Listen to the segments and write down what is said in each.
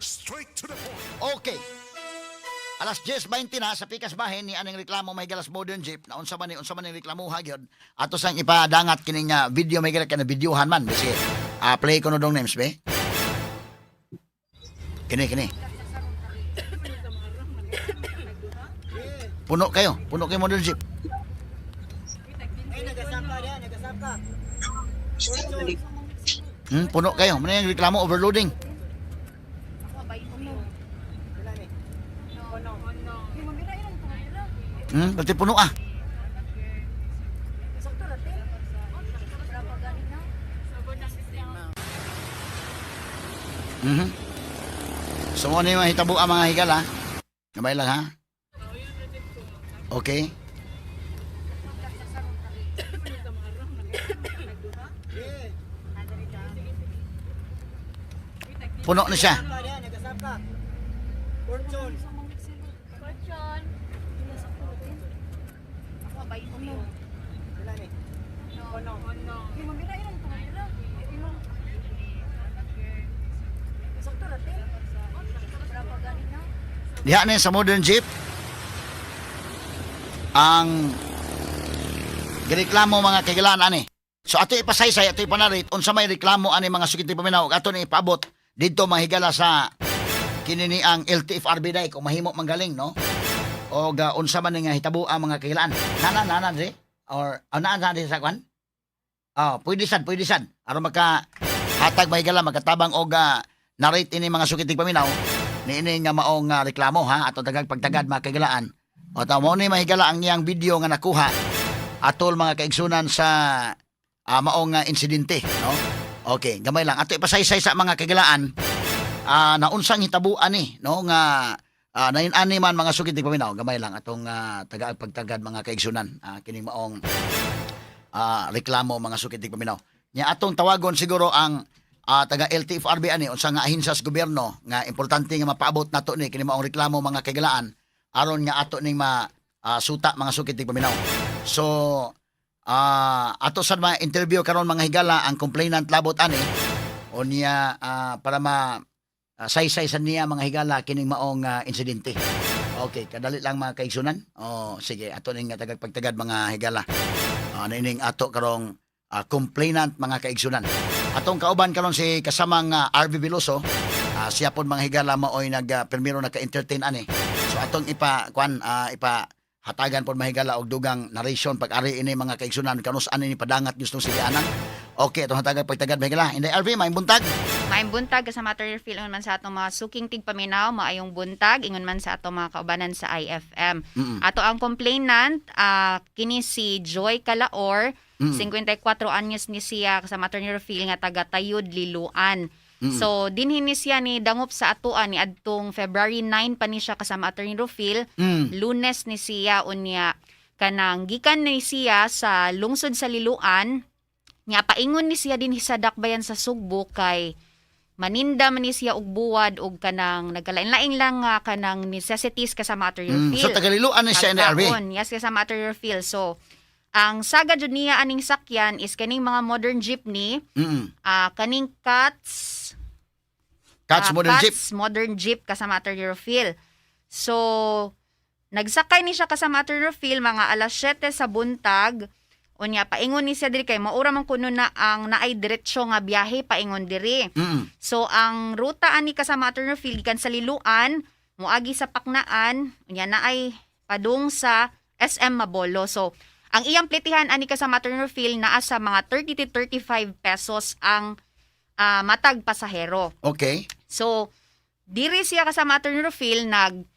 Straight to the point. Okay. Alas 10:20 na sa pikas bahin ni aning reklamo, may galas modern jeep na unsa man ni reklamuha gyud ato sang ipadangat kining video, may gala kana videohan man bisi play ko no dong names be kini kini puno kayo modern jeep. Ay, nagasaka niya, nagasaka. Puno kayo man yung reklamo, overloading. Pati puno ah. So mo ni mahitabo ang mga higala. Gamay lang ha. Okay. Puno na siya. Nagasaka niya, nagasaka. Fortune. Wala ni. Diha na sa modern jeep ang gireklamo, mga kagilaan, ani. So ato ipasaysay, ato ipanarit unsa may reklamo ani, mga sukit paminaw, ato ni ipaabot didto, mga higala, sa kini ni ang LTFRB day kung mahimo manggaling no o ga unsa man ni nga hitabo ang mga kagilaan. Nana nana dre or oh, naa na dre sa kwan. Oh, pwede sad aron maka hatag, mga higala, makatabang og narrate ini mga sukit paminaw niini nga maong reklamo ha ato tagag pagtagad, mga kagilaan. O ta mo ni mahigala ang iyang video nga nakuha atol, mga kaigsunan, sa maong insidente no. Okay, gamay lang ato ipasaysay sa mga kagilaan naunsang hitabuan ni no nga nain ani man, mga sugid paminaw. Gamay lang atong tagaag pagtagad, mga kaigsunan, kining maong reklamo, mga sukit paminaw. Nya atong tawagon siguro ang taga LTFRB ani unsa nga ahensiya sa gobyerno nga importante nga mapaabot nato ni kini maong reklamo, mga kagilaan, aron nga ato ning ma suta, mga sukit paminaw. So ato sad ma-interview karon, mga higala, ang complainant labot ani o niya para ma saysay sa niya, mga higala, kining maong insidente. Okay, kadali lang, mga kaigsunan. O sige, ato ning tagag pagtagad, mga higala. Nining ato karong complainant, mga kaigsunan. Atong kauban karon si kasamang RV Veloso. Siya pod, mga higala, maoy nag primero naka-entertain ani. So atong ipa kuan ipa hatagan pod, mahigala, og dugang narration pag ari ini, mga kaigsunan, kanus ani ni padangat gusto sige anan. Okay, atong hatagan pagtagad, mahigala. Inday RV, maayong buntag. Maayong buntag sa Matter Feel, ingon man sa atong mga suking tigpaminaw, maayong buntag ingon man sa atong mga kaubanan sa IFM. Ato ang complainant kini si Joy Calaor, 54 anyos ni siya sa Maternity Feel nga taga Tayud, Liloan. So dinhi ni siya ni dangop sa atoa ni adtong February 9 pa ni siya kasama Attorney Rufil. Lunes ni siya. Unya kanang gikan ni siya sa lungsod sa Liloan nya paingon ni siya dinhi sa Dakbayan sa Sugbo kay maninda man ni siya og buwad og kanang nagkalain-lain lang nga kanang necessities kasama Attorney Rufil. So taga Liloan ni siya, Inday RV. Pagkaon, yes, kasama Attorney Rufil. So ang saga jud niya aning sakyan is kaning mga modern jeepney, kaning Cats. Cats modern jeep. Cats modern jeep kasama Attorney Rufil. So, nagsakay ni siya kasama Attorney Rufil mga alas 7 sa buntag. Unya, paingon ni siya diri kay maura man kuno na ang naay diretso nga biyahe paingon diri. So, ang ruta ani kasama Attorney Rufil gikan sa Liloan, moagi sa Paknaan, unya naay padung sa SM Mabolo. So, ang iyang pletihan ani kasama Attorney Rufil naa sa mga 30 to 35 pesos ang matag pasahero. So, diri siya kasama Attorney Rufil nag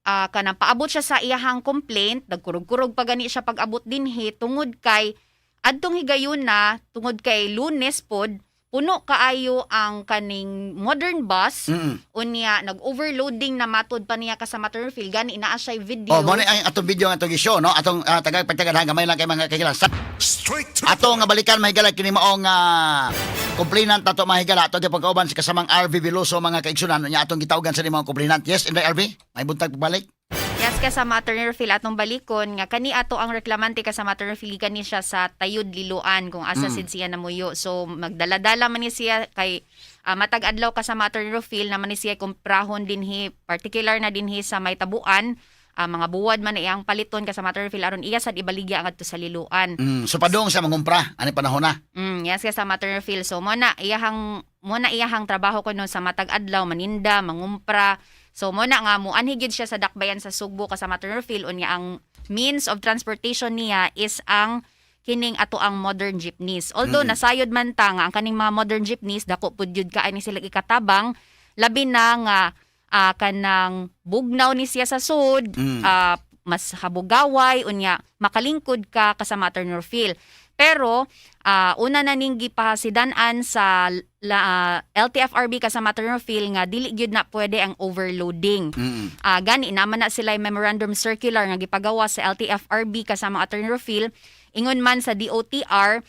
kanang paabot siya sa iyahang complaint, nagkurog-kurog pa gani siya pag-abot dinhi tungod kay adtong higayon na tungod kay Lunes pod puno kaayo ang kaning modern bus. Unya nag-overloading na matod pa niya kasama Attorney Rufil, gani naa siya video. Oh, mo ni ang atong video nga atong gi-show no. Atong tagag pagtagad ha, gamay lang kay mga kagilaan. Sa Straight to the ato nga balikan, mahigala, kini maong complainant ato, mahigala, ato gipagkauban si kasamang RV Veloso, mga kaigsunan, nya atong gitawagan sa ni mga complainant. Yes, Inday RV, may buntag pagbalik. Yes, Kasama Attorney Rufil, atong balikon nga kani ato ang reklamante, kasama Attorney Rufil, kani siya sa Tayud, Liloan, kung asa sid siya namuyo. So magdala-dala man ni siya kay matag adlaw, kasama Attorney Rufil, naman ni siya kumprahon dinhi, particular na dinhi sa may Tabuan, mga buwad man iyang paliton, kasama Attorney Rufil, aron iya sad ibaligya ngadto sa Liloan. So padung sa mangumpra ani panahon na. Yes, kasama Attorney Phil. So mo na iyahang trabaho kuno sa matag adlaw, maninda, mangumpra. So mo na nga mo anhi gyud siya sa dakbayan sa Sugbo, kasama Attorney Phil. Unya ang means of transportation niya is ang kining ato ang modern jeepneys. Although nasayod man ta nga ang kaning mga modern jeepneys dako pud gyud kaay ni sila ikatabang, labi na nga kanang bugnaw ni siya sa sud, mas habugaway, unya makalingkod ka, kasama Attorney Phil. Pero una na ning gipasidan-an sa LTFRB, kasama Attorney Phil, nga dili gyud na pwede ang overloading. Gani naman na sila yung memorandum circular nga gipagawa sa LTFRB, kasama Attorney Rufil. Ingon man sa DOTR,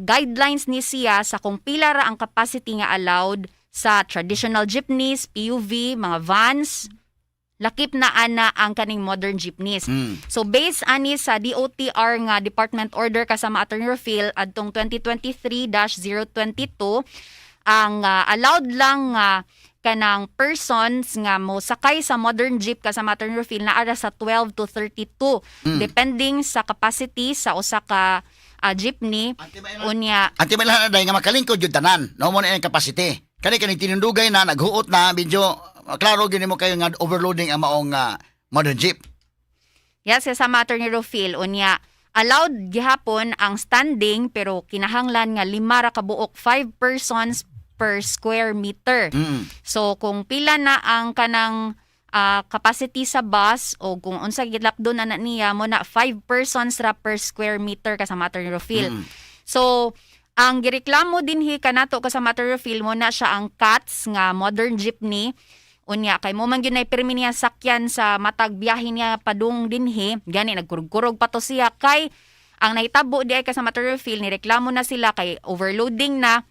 guidelines ni siya sa kung pila ra ang capacity nga allowed sa traditional jeepneys, PUV, mga vans, lakip na ana ang kaning modern jeepneys. So based ani sa DOTR nga Department Order, kasama Attorney Rufil, adtong 2023-022, ang allowed lang nga kanang persons nga mo sakay sa modern jeep, kasama Attorney Rufil, na ara sa 12 to 32 depending sa capacity sa usa ka jeepney. Unya Ang timailhan na nga makalingkod yung tanan. No mo na yung capacity. Kani kani tinundugay na naghuot na medyo klaro gyud nimo kayo nga overloading ang maong modern jeep. Yes, kasama Attorney Rufil. Unya, allowed gihapon ang standing pero kinahanglan nga lima ra ka buok, 5 persons per square meter. So kung pila na ang kanang capacity sa bus o kung unsa gilapdon na niya mo na, 5 persons ra per square meter, kasama Attorney Rufil. So ang gireklamo dinhi kanato, kasama Attorney Rufil, mo na siya ang CATS nga modern jeepney. Unya kay mo man gyud nay pirmi niya sakyan sa matag biyahe niya padung dinhi, gani nagkurog-kurog pa to siya kay ang nahitabo di ay, kasama Attorney Rufil, nireklamo na sila kay overloading na,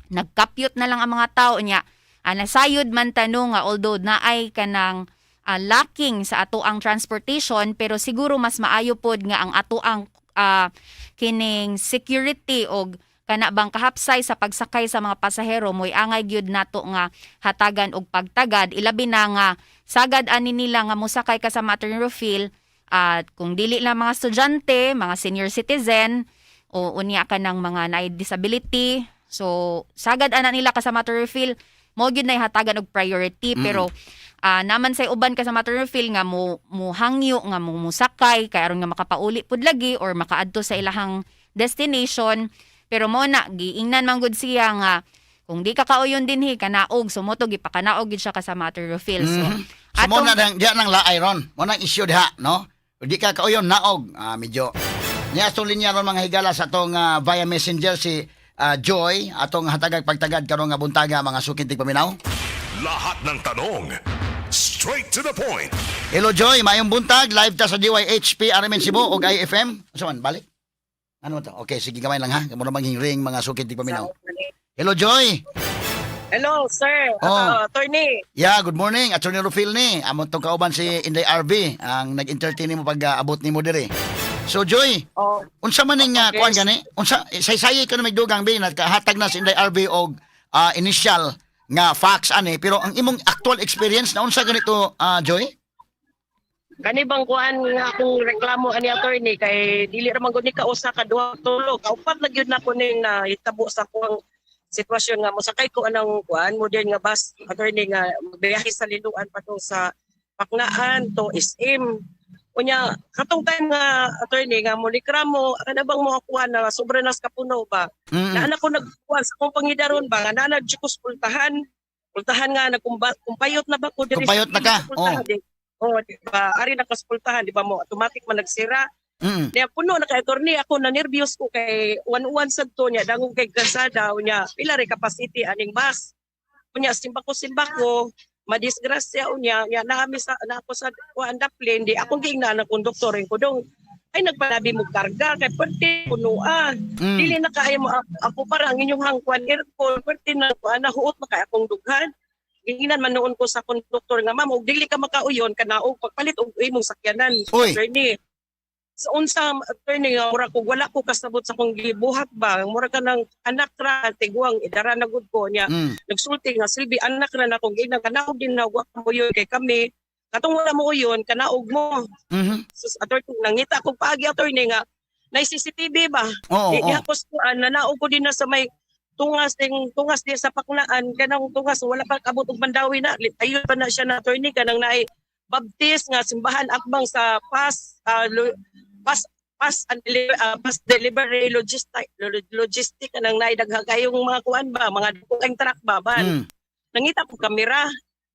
nagkapyot na lang ang mga tao niya. Nasayod man tanong nga although naay kanang lacking sa ato ang transportation, pero siguro mas maayo pod nga ang ato ang kining security og kana bang kahapsay sa pagsakay sa mga pasahero mo'y angay gyud nato nga hatagan og pagtagad, ilabi na nga sagad ani nila nga mosakay ka sa Attorney Rufil at kung dili lang mga estudyante, mga senior citizen o unya ka ng mga naay disability. So sagad ana nila, kasama Attorney Rufil, mo gyud nay hatagan og priority. Pero naman say uban, kasama Attorney Rufil, nga mo mo hangyo nga mo musakay kay aron nga makapauli pud lagi or makaadto sa ilahang destination. Pero mo na giingnan man gud siya nga kung di ka kauyon dinhi kanaog, so mo to gipakanaog gid siya, kasama Attorney Rufil. So So mo atong na nang diha nang laay ron. Mo nang issue diha, no? Di ka kauyon naog, medyo. Niya atong linya ron, mga higala, sa atong via Messenger si Joy atong hatagag pagtagad karon nga buntaga, mga suking tigpaminaw. Lahat ng tanong, straight to the point. Hello Joy, maayong buntag, live ta sa DYHP RMN Cebu ug IFM. Unsa man balik? Ano to? Okay, sige, gamay lang ha. Kamo na ring mga suking tigpaminaw. Hello Joy. Hello, sir. Oh. Attorney. Yeah, good morning. Attorney Rufil ni. Amo tong kauban si Inday RB ang nag-entertain nimo pag abot nimo diri. So Joy, Oh, unsa man ning kuan gani? Unsa saysayay ka na may dugang bi nakahatag na si Inday RB og initial nga facts ani, pero ang imong actual experience na unsa ganito, Joy? Kani bang kuan nga akong reklamo ani, attorney, kay dili ra man gud ni kausa, ka duha, tulo, kaupat na gyud na ko ning nahitabo sa kuang sitwasyon nga mosakay ko anang kuan modern nga bus, attorney, nga magbiyahe sa Liloan padung sa Paknaan to SM. Unya katong time nga, attorney, nga mo reklamo kana bang mo kuan na sobra nas kapuno ba, na anak ko nagkuan sa akong pangidaron ba nga naa na ko sa pultahan pultahan nga nagkumba kumpayot na ba ko diri sa Kumpayot na ka? pultahan, di. Oh, di ba? Ari na ko sa pultahan, di ba mo automatic man nagsira. Niya puno na kay, attorney, ako na nervyos ko kay 1-1 sad to niya dangog kay kalsada. Unya pila ray capacity aning bus? Unya simba ko madisgrasya. Unya nya naami sa na ako sa kuan daplin di akong giingnan ang konduktor ko dong ay nagpalabi mo karga kay pwerte punuan. Dili na kaya mo ako para ang inyong hangkuan aircon pwerte na kuan na huot na kay akong dughan. Giingnan man noon ko sa konduktor nga, "Ma'am, og dili ka makauyon kanaog pagpalit og imong sakyanan." Uy. Attorney. Sa unsa, attorney, nga mura ko wala ko kasabot sa akong gibuhat ba, mura ka ng anak ra tiguang idara na gud ko niya. Nagsulti nga silbi anak ra na akong giingnan, kanaog din na wa mo yun kay kami katong wala mo uyon kanaog mo. Sus, attorney, nangita ko paagi, attorney, nga na CCTV ba. Oo, oo. Gihapos ko an nanaog ko din na sa may tungas ding tungas di sa Paknaan, kanang tungas wala pa kabot og Mandawi na ayun pa na siya na, attorney, kanang naay Baptist nga simbahan akbang sa Pas Pas Pas and Pas Delivery Logistic Logistic, kanang naay daghang kayong mga kuan ba, mga dukang truck ba ban. Nangita ko kamera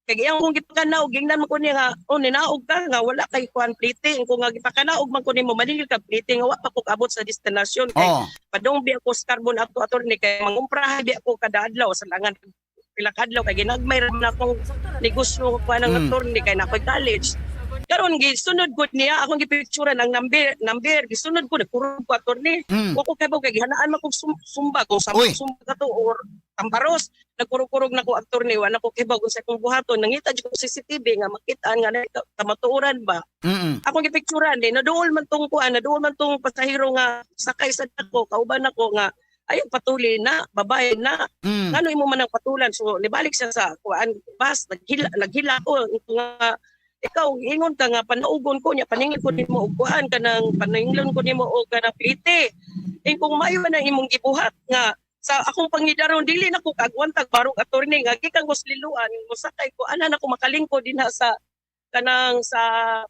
kay iyang kung gipakanaog, gingnan man ko niya nga, "Oh, ninaog ka nga wala kay kuan plite." Kung nga gipakanaog man ko nimo, maningil ka plite nga wa pa ko kaabot sa destinasyon kay padung biya ko sa Carbon ato, attorney, kay mangumprahay biya ko kada adlaw sa langan pila ka adlaw kay ginagmay ra man akong negosyo ko ng attorney kay nakoy college karon. Gisunod ko niya akong gipicturean ang number number gisunod ko, nagkurog ko, attorney. Wa ko kabalo kay gihanaan man kog sumba kung sa Uy. sumba ka to or tambaros. Nagkurog-kurog na ko, attorney, wa na ko kabalo sa akong buhaton. Nangita jud ko CCTV nga makitaan nga na kamatuoran ba. Akong gipicturean din, naduol man tong kuan, naduol man tong pasahero nga sakay sa dako, kauban ako nga ayaw patuli na babae na. Ngano imo man ang patulan? So nibalik siya sa kuan bus, naghila naghila ko nga, "Ikaw ingon ka nga panaugon ko niya, paningil ko nimo og kuan, kanang paninglon ko nimo og kanang plite. Eh kung maayo na imong gibuhat nga sa akong pangidaron, dili na ko kaagwantag barog, attorney, nga gikan ko sa Liloan mosakay ko ana na ko makalingkod dinha sa kanang sa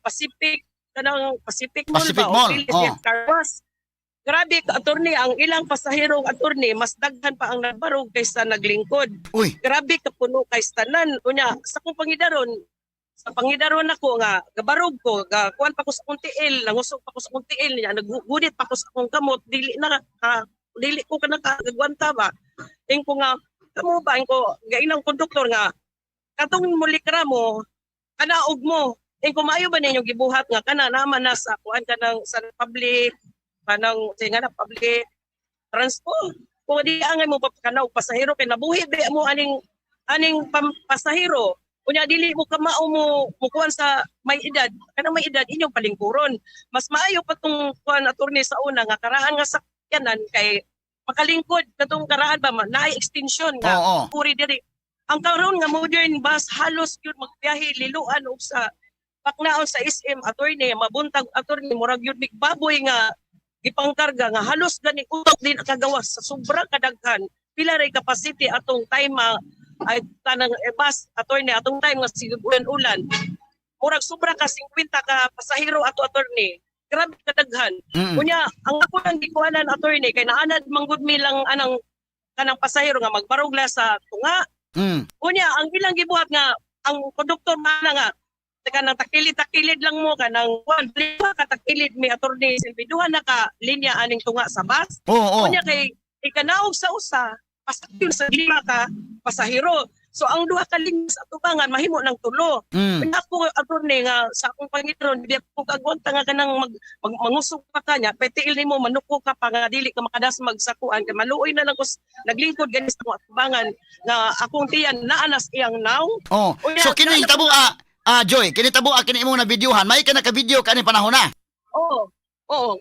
Pacific, kanang Pacific Mall Pacific ba, o Mall, Phillies oh. Car Wash. Grabe ka, attorney, ang ilang pasahero, attorney, mas daghan pa ang nagbarog kaysa naglingkod. Uy. Grabe ka puno kay tanan. Unya, sa akong pangidaron, sa pangidaron ako nga gabarog ko, ga kuan pa ko sa akong tiil, nangusog pa ko sa akong tiil niya, naggunit pa ko sa akong kamot, dili na ka, dili ko kana kagwanta ba. Ing ko nga kamo ba, ing ko gainang konduktor nga katong mulikra mo kanaog mo. Ing ko maayo ba ninyo gibuhat nga kana naman na sa kuan kanang sa public kanang nga na public transport, kung di angay mo papakanaw pasahero kay nabuhi ba mo aning aning pasahero. Unya dili mo kamao mo mukuan sa may edad, kanang may edad inyong palingkuron. Mas maayo pa tong kuan, attorney, sa una nga karaan nga sakyanan kay makalingkod katong karaan ba naay extension nga puri diri. Ang karon nga modern bus halos gyud magbiyahe Liloan ug sa Paknaon sa SM, attorney, mabuntag, attorney, murag yun mig baboy nga gipangkarga nga halos gani utok din kagawas sa sobra kadaghan. Pila ray capacity atong time ay tanang bus, attorney, atong time nga sige ulan-ulan? Murag sobra ka 50 ka pasahero ato, attorney, grabe kadaghan. Unya, ang ako lang gikuhanan, attorney, kay naanad manggud mi lang anang kanang pasahero nga magbarugla sa tunga. Unya, ang ilang gibuhat nga ang konduktor man nga kanang takilid-takilid lang mo, kanang kuan duha ka takilid mi, attorney Silvi, duha na ka linya aning tunga sa bus. Oo, oo. Unya kay ikanaog sa usa, pasakyon sa lima ka pasahero. So ang duha ka linya sa atubangan mahimo ng tulo. Unya ako, attorney, nga sa akong pangitron di ako kagwanta nga kanang mag mangusog pa ka niya, petiil nimo manuko ka pa nga dili ka makadasmag sa kuan kay maluoy na lang ko naglingkod gani sa akong atubangan nga akong tiyan naanas iyang naw. Oh. Unya, So kini tabo Joy, kini tabo kini imong na videohan. May ka naka-video kani panahon na. Oo. Oo.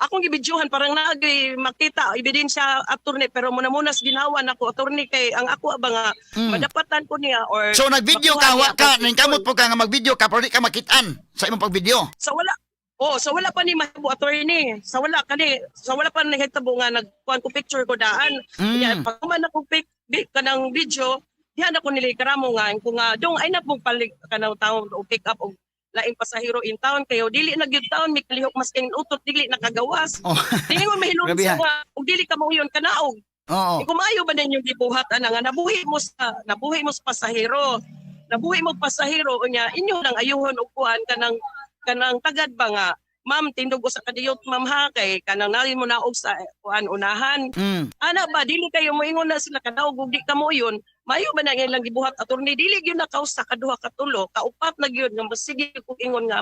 Akong gibidyuhan parang naagi makita ebidensya, attorney, pero muna muna sa ginawa nako, attorney, kay ang ako ba nga madapatan ko niya or So nag-video ka makuha wa niya ka akong ningkamot po ka nga mag-video ka pero di ka makitaan sa imong pag-video. Sa wala. Oh, sa wala pa ni mahimo, attorney. Sa wala kani, sa wala pa nahitabo nga nagkuan ko picture ko daan. Nya pag man ako pic kanang video, dihan ako nilikramo nga kung nga dong ay na pong palig kanang taon o pick up og laing pasahero in town kayo dili na gyud taon mikalihok masking utot dili nakagawas. Dili mo mahilom Grabe, sa nga og dili ka mauyon kanaog. Oo. Eh, kung maayo ba ninyong gibuhat ana nga nabuhi mo sa pasahero. Nabuhi mo pasahero unya inyo nang ayuhon og kuan kanang kanang tagad ba nga, "Ma'am, tindog usa ka diyot, ma'am, ha, kay kanang nali mo naog sa kuan unahan." Ana ba dili kayo moingon na sila kanaog ug di ka mo yun? Maayo ba na ilang gibuhat, attorney? Dili gyud na kausa, kaduha, katulo, kaupat na gyud nga sige kog ingon nga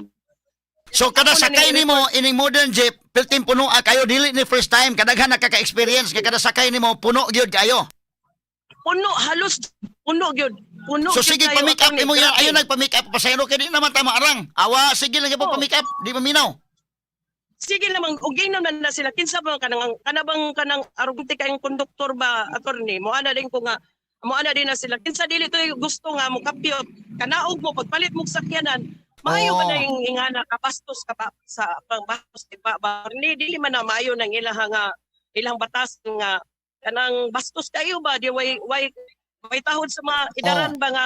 So kada Ako na sakay ni- nimo ining modern jeep, pilting puno kayo, dili ni first time, kadaghan nakaka-experience kay kada sakay nimo puno gyud kayo. Puno, halos puno gyud. Puno So gyud sige kayo, pa-make up attorney. imo yan. Grabe. Ayon nagpa-make up pasahero kay di naman tama arang. Awa sige lang gyud Oh. pa-make up, di maminaw. Sige lamang og naman na sila, kinsa ba kanang kanabang kanang arugante kayong konduktor ba, attorney? Mo ana din ko nga mo ana din na sila, kinsa dili to gusto nga mo kapyot kanaog mo pagpalit mo sakyanan, maayo ba Oo. na yung ingana kabastos ka pa sa pangbastos ba ba attorney? Dili man na maayo nang ilaha nga ilang batas nga kanang bastos kayo ba, di way way way tahod sa mga idaran ba nga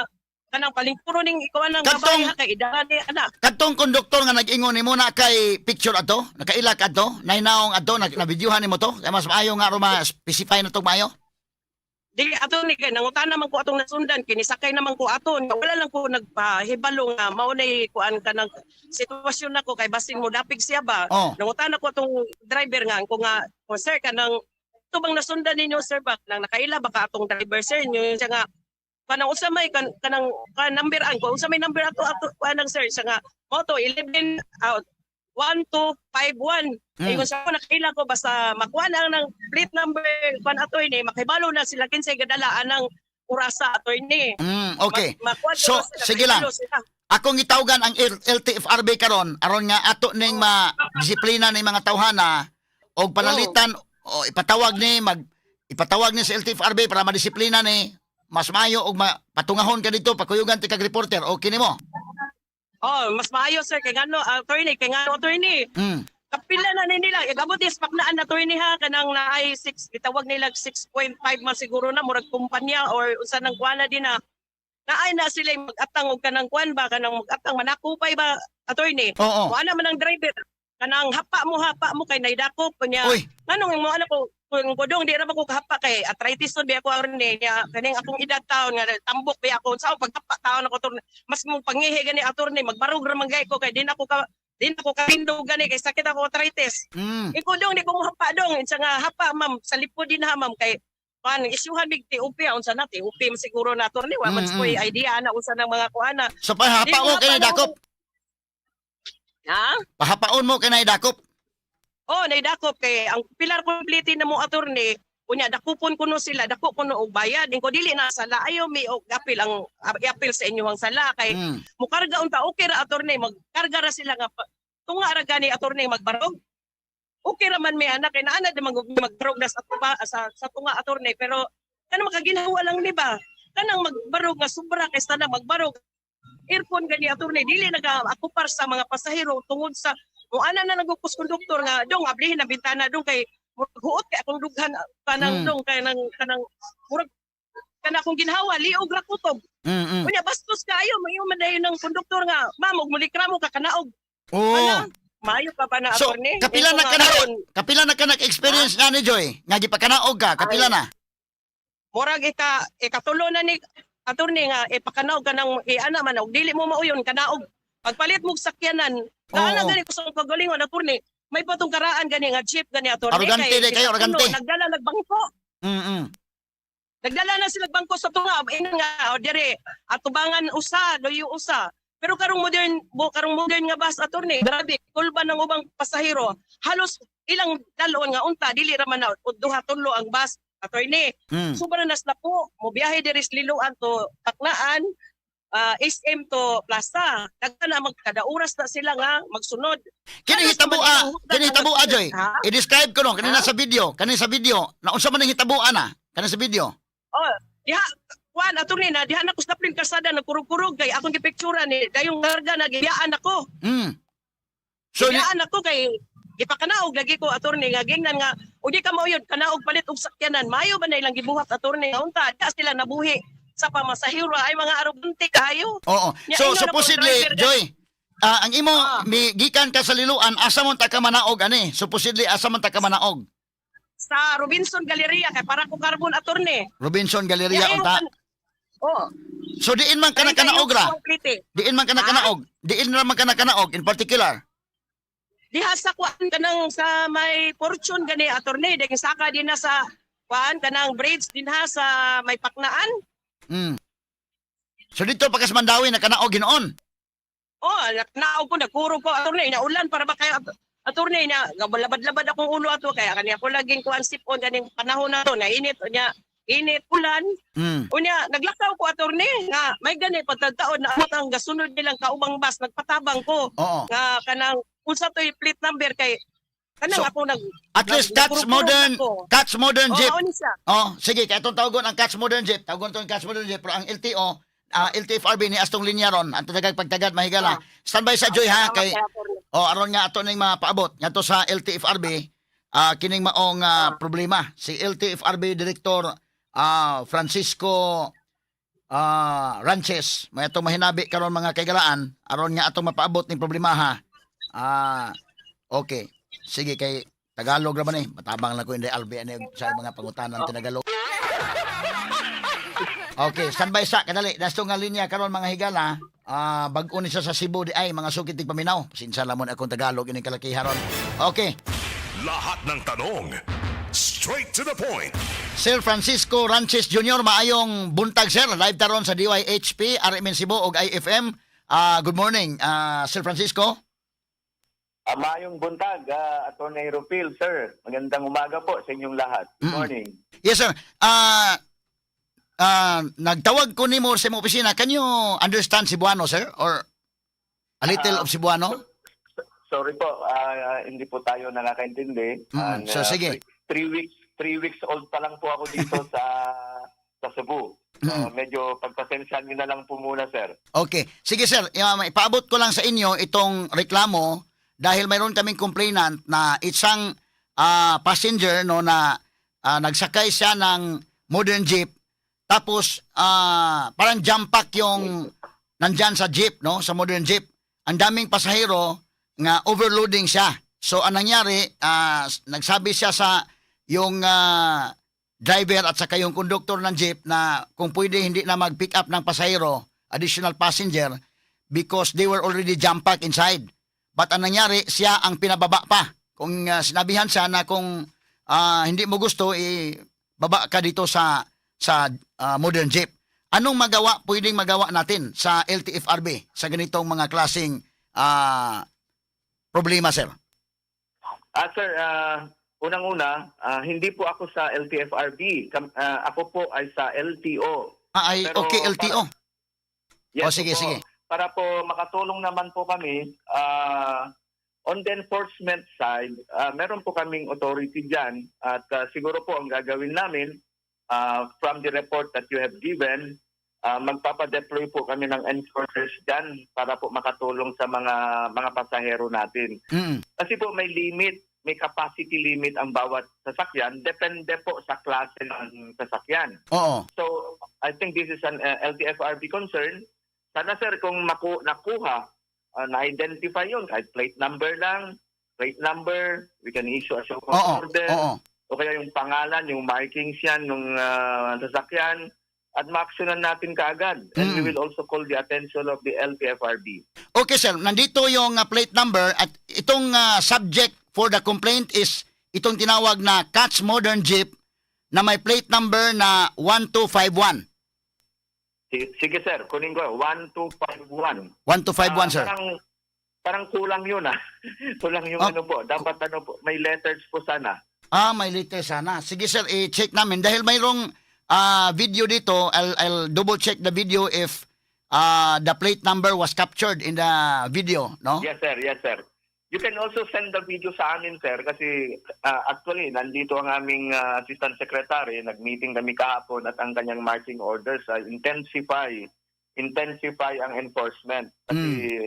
kanang palingkuro ning ikaw ang babae ha, kay idaran ni anak. Kadtong konduktor nga nag-ingon nimo na kay picture ato, nakaila ka ato, nainaong ato, nabidyohan nimo to. Kay mas maayo nga aron ma-specify na tong maayo. Dili ato ni kay nangutana man ko atong nasundan, kinisakay naman ko ato, wala lang ko nagpahibalo nga mao nay kuan kanang sitwasyon nako kay basin mo dapig siya ba. Oh. Nangutana ko atong driver nga ko nga, "Oh, sir, kanang ito bang nasundan ninyo, sir, ba nang nakaila ba ka atong driver, sir?" Nyo siya nga kanang unsa may kanang kan number ang ko, unsa may number ato ato kuan ang sir, siya nga moto 11 out 1251. Ingon sa ako, nakaila ko basta makuha na ang plate number kuan ato ini, makibalo na sila kinsay gadala anang orasa, attorney. Okay. Makuha So, na sila, sige lang. makibalo sila. Akong gitawgan ang LTFRB karon aron nga ato ning ma-disiplina ning mga tawhana og panalitan o ipatawag ni mag ipatawag ni sa LTFRB para madisiplina ni mas maayo og patungahon ka dito, pakuyugan ti kag reporter, okay nimo? Oh, mas maayo, sir, kay ngano attorney, kay ngano attorney. Kapila na ni nila, igabot is paknaan attorney ha, kanang naay 6, gitawag nila 6.5 man siguro na murag kumpanya or unsa nang kuana din na. Naay na sila mag-atang og kanang kuan ba, kanang mag-atang manakupay ba, attorney. Oo. Kuana man ang driver kanang hapa mo kay naidakop niya. Uy, Nganong mo ano ko kung kodong di ra ba ko kahapa kay arthritis nun ba ako aron ni niya kaning akong edad taon nga tambok ba ako sa paghapa taon ako turn mas mong pangihi gani attorney, magbarog ra man gay ko kay din ako kapindog gani kay sakit ako arthritis. Ikaw dong di ko mohapa dong unsa nga hapa, ma'am, sa lipod din ha, ma'am, kay kuan isyuhan mig TUP unsa na TUP man siguro na attorney, wa man koy idea ana unsa nang mga kuan na. So pahapa Di mo mo kay hapa naidakop. Ha. Pahapaon mo kay naidakop. Oh, naidakop kay ang pilar complete na mo attorney, unya dakupon kuno sila, dako kuno og bayad. Ingko dili na sala ayo mi og apil ang apil sa inyong sala kay mukarga unta okay ra attorney, magkarga ra sila nga tunga ra gani attorney magbarog. Okay ra man may anak kay naana di magbarog na sa, tuba, sa tunga attorney, pero kanang makaginhawa lang ni ba? Kanang magbarog nga sobra kaysa na magbarog earphone gani attorney, dili naga akupar sa mga pasahero tungod sa mo ana na nagukos konduktor nga dong ablihin ang bintana dong kay murag huot kay akong dughan kanang dong kay nang kanang murag kana akong ginhawa liog ra kutob. Unya bastos kaayo mayo man dayon ng konduktor nga, "Ma'am, og mulikramo ka kanaog." Oo. Ala, maayo pa ba na So, attorney? kapila Ito na nga ka na, karon, kapila na ka nag-experience nga ni Joy, nga gipakanaog ka, kapila na. Murag ika ikatulo na ni attorney nga ipakanaog ka ng iana man og dili mo mauyon kanaog pagpalit mo og sakyanan. Naana gani ko sa kagalingon attorney, may patong karaan gani nga jeep gani attorney. Arugante di kayo, ikatulo, arugante. Nagdala nagbangko. Nagdala na sila bangko sa tunga ingon nga o dire atubangan usa luyo usa, pero karong modern bo karong modern nga bus attorney, grabe kulba ng ubang pasahero, halos ilang dalon nga unta dili ra man na o duha tulo ang bus attorney. Sobra nas na po mo biyahe diri sa Liloan to Taknaan, SM to Plaza, daghan na magkada oras na sila nga magsunod. Kini Halos hitabo naman a, ilang hugdan kini ang hitabo a Joy. Ha? I-describe ko no, kanina Ha? sa video, kanina sa video. Na unsa man ang hitabo ana? Kanina sa video. Oh, diha kuan attorney na diha na ko sa daplin kalsada nagkurog-kurog kay akong gipicturan ni dayong karga na gibiyaan ako. So ni, Gibiyaan ako kay gipakanaog lagi ko attorney nga gingnan nga og di ka mauyod kanaog palit og sakyanan, maayo ba na ilang gibuhat attorney nga unta diha sila nabuhi sa pamasahiro ay mga arugante kayo. Oo. Nya, So ingon ako, supposedly driver Joy, ang imo mi gikan ka sa Liloan, asa man ta ka manaog ani? Supposedly asa man ta ka manaog? Sa Robinson Galleria kay para ko carbon attorney. Robinson Galleria Nya, unta. Oh, So diin man ka nakanaog ra. Complete. Diin man ka Ha? nakanaog. Diin ra man ka nakanaog in particular. Diha sa kuan kanang sa may Fortune gani attorney, daging saka din na sa kuan kanang bridge din ha sa may Paknaan. So dito pa ka sa Mandawi nakanaog hinuon. Oh, naog ko, nagkuro ko attorney, naulan para ba kayo attorney na gabalabad-labad akong ulo ato kaya kani ako laging kuan sipon ganing panahon na to nainit nya. Init, ulan. Unya, naglakaw ko, attorney, nga may gani pagtagtaon na amot ang gasunod nilang kaubang bus, nagpatabang ko nga kanang unsa to'y plate number kay kanang So, ako nag At least that's nagpurong-purong modern, ako. Catch Modern Oo, Jeep. mao ni siya. Oh, sige, kay atong tawagon ang Catch Modern Jeep. Tawagon to ang Catch Modern Jeep pero ang LTO, LTFRB ni astong linya ron, ang tagag pagtagad mahigala. Standby sa Joy ha Salamat kay kay attorney. oh aron nga ato ning mapaabot ngadto sa LTFRB kining maong problema si LTFRB Director Francisco Ranches may atong mahinabi karon mga kaigalaan aron nga atong mapaabot ning problema ha. Okay. Sige kay Tagalog ra man eh. Matabang lang ko hindi Albi ani sa mga pangutanan tinagalog. Okay, standby sa kadali. Dasto nga linya karon mga higala. Bag-o ni siya sa Cebu di ay mga sukit tig paminaw. Pasensya lamon akong Tagalog ining kalakihan ron. Okay. Lahat ng tanong, straight to the point. Sir Francisco Ranches Jr., maayong buntag sir. Live taron sa DYHP, RMN Cebu ug IFM. Good morning, Sir Francisco. Maayong buntag, Attorney Rupil, sir. Magandang umaga po sa inyong lahat. Good morning. Yes sir. Nagtawag ko nimo sa imong opisina. Can you understand Cebuano, sir? Or a little of Cebuano? Sorry po, hindi po tayo nakakaintindi. And, So, sige. 3 weeks old pa lang po ako dito sa Cebu. So, medyo pagpasensyahan niyo na lang po muna, sir. Okay. Sige sir, ipaabot ko lang sa inyo itong reklamo dahil mayroon kaming complainant na isang passenger no na nagsakay siya ng modern jeep tapos parang jam pack yung nandyan sa jeep no sa modern jeep. Ang daming pasahero nga overloading siya. So anong nangyari, nagsabi siya sa yung driver at saka yung conductor ng jeep na kung pwede hindi na mag-pick up ng pasahero, additional passenger, because they were already jam-packed inside. But ang nangyari, siya ang pinababa pa. Kung sinabihan siya na kung hindi mo gusto, eh, baba ka dito sa modern jeep. Anong magawa, pwedeng magawa natin sa LTFRB sa ganitong mga klaseng problema, sir? Sir, unang-una, hindi po ako sa LTFRB. Ako po ay sa LTO. Ay, Pero okay, LTO. Yes, Oh, sige, opo. sige. Para po makatulong naman po kami, on the enforcement side, meron po kaming authority dyan at siguro po ang gagawin namin from the report that you have given, magpapadeploy po kami ng enforcers dyan para po makatulong sa mga pasahero natin. Kasi po may limit, may capacity limit ang bawat sasakyan, depende po sa klase ng sasakyan. So, I think this is an LTFRB concern. Sana sir, kung nakuha, na-identify yun, kahit plate number lang, plate number, we can issue a show cause order, o kaya yung pangalan, yung markings yan, ng sasakyan, at ma-actionan natin kaagad. And we will also call the attention of the LTFRB. Okay sir, nandito yung plate number at itong subject for the complaint is itong tinawag na Catch Modern Jeep na may plate number na 1251. Sige sir, kunin ko, 1251. 1251 sir. Parang kulang yun ah. Kulang yung ano po. Dapat ano po, may letters po sana. Ah, may letter sana. Sige sir, i-check namin dahil mayroong video dito. I'll double check the video if the plate number was captured in the video, no? Yes sir, yes sir. You can also send the video sa amin sir kasi actually nandito ang aming assistant secretary, nag-meeting kami kahapon at ang kanyang marching orders ay intensify ang enforcement kasi